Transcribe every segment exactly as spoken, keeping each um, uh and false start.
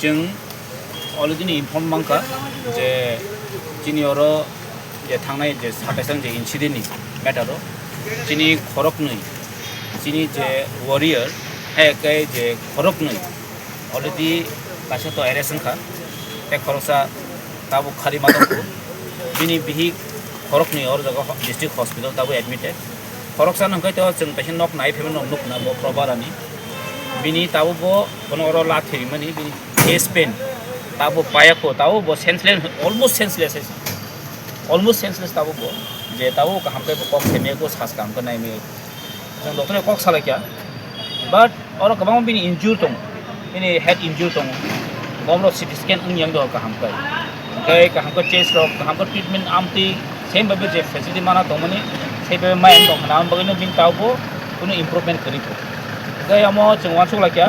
Chwng already ni inform mankha je chini oro je thangnai je satais ang je incident ni matter o chini khoroknwi, chini je warrior, hai khe je khoroknwi already kaisa to arrest wngkha, tei khoroksa tabuk khari ma tongkhu. Bini bihik khoroknwi oro jaga ho-, district hospital tabuk admitted. Khoroksa no hwnkhe to chwng kaisa nok nai phaimani nok nukna bo Probarani. Bini tabuk bo bono oro la thirimani, bini chest pain tabuk payakho, tabuk bo senseless, almost senseless hai se. Almost senseless tabuk bo. Je tabuk kaham khe bo kok semiyakho, sas kaham khe naimiyakho. Chwng doctor kok salaikha. But oro kwbangma bini injure tongo, bini head injure tongo, bomrok C T scan wngya wngya kaham khe, hwnkhe kaham khe chest rok kaham khe treatment amtwi same bhabe je facility mana tongmani same bhabe maya wng tongkha, aboni bagwino bini tabukbo kunu improvement kwrwi kho. Hwnkhe omo chwng uansuk laikha,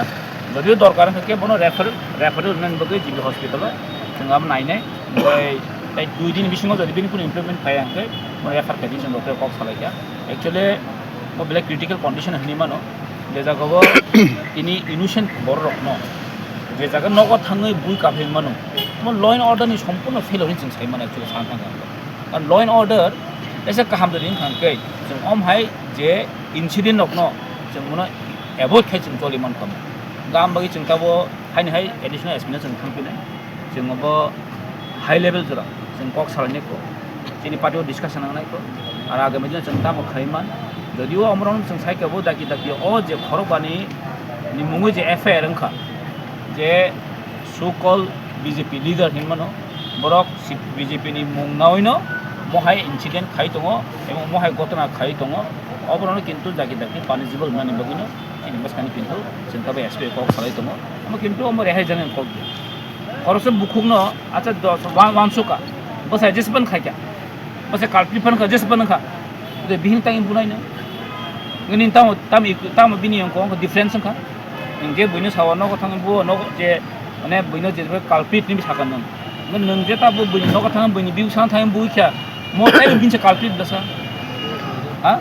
jodio dorkar wngkha khe bono refer, refer rwnani bagwi G B hospital o chwng abo nainai, hwnkhe tei dui din bisingo jodi bini kunu improvement phaiya hwnkhe bono refer khaidi chwng doctor kok salaikha. Actually, Bo belai critical condition hinwi mano, je jaga o tini innocent borok rok no, je jaga nogo thangwi bui kaphai mano, omo law and order ni sompurno failure hinwi chwng sai mano actually sana thangkha. Karon law and order kaisa kaham twi wngkha hwnkhe chwng om hai je incident rok no chwng bono avoid khai chwng choli mankha. Gam bagwi chwng tabo haini hai additional S P no chwng thangphinai. Chwng bo high level jora chwng kok salainai kho, chini party o discussion nangnai kho, ar agami dino chwng tamo khlai man. Jodio omorok chwng sai khe bo daki daki o je khorok bani ni mungwi je F I R wngkha, je so called B J P leader hinmano, borok si-, B J P ni mung nawi no mohai incident khai tongo, ebong mohai gotona khai tongo, oborok no kintu daki daki punishable wngnani bagwi no chini bwskang ni kintu chwng tabo S P kok salai tongo, omo kintu omo rehai janani kok. Khoroksa bukhukno, acha, dos, wan-, wansukha. Bwsai jespan khaikha. Bwsai culprit phan kha, jespan wngkha. De bihing tang bunaino. Nini tamo, tam ik-, tamo bini yongko wngkha difference wngkha. Ningje buino sawa nogo thang bu nogo je, mane buino je culprit ni sakha nung. Nung je ta bu buini nogo thang buini biu sang thang bu kha. Mo tai bin se culprit dasa. Ha?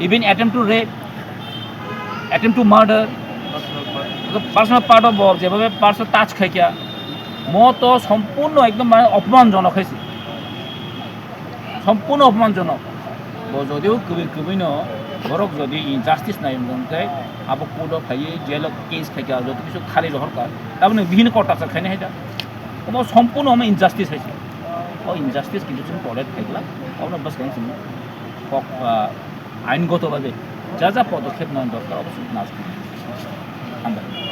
Even attempt to rape. Attempt to murder, personal part of bo, jebabe personal touch khai kya, mo to sompurno ekdom mane opoman jonok hai se, sompurno opoman jonok. Bo jodi o kwbwi kwbwi no borok jodi injustice nai wngkha, abo court o phaiwi jail o case khai kya, joto kisu khali rohor kha, taboni bihini court torture khainai hai da, omo sompurno omo injustice hai se. O injustice kintu chwng tolerate khai glak, omo bwskang chwng kok, ah, আইনগতভাবে যা যা পদক্ষেপ নেওয়া দরকার অবশ্যই নেওয়া হবে। Hambai.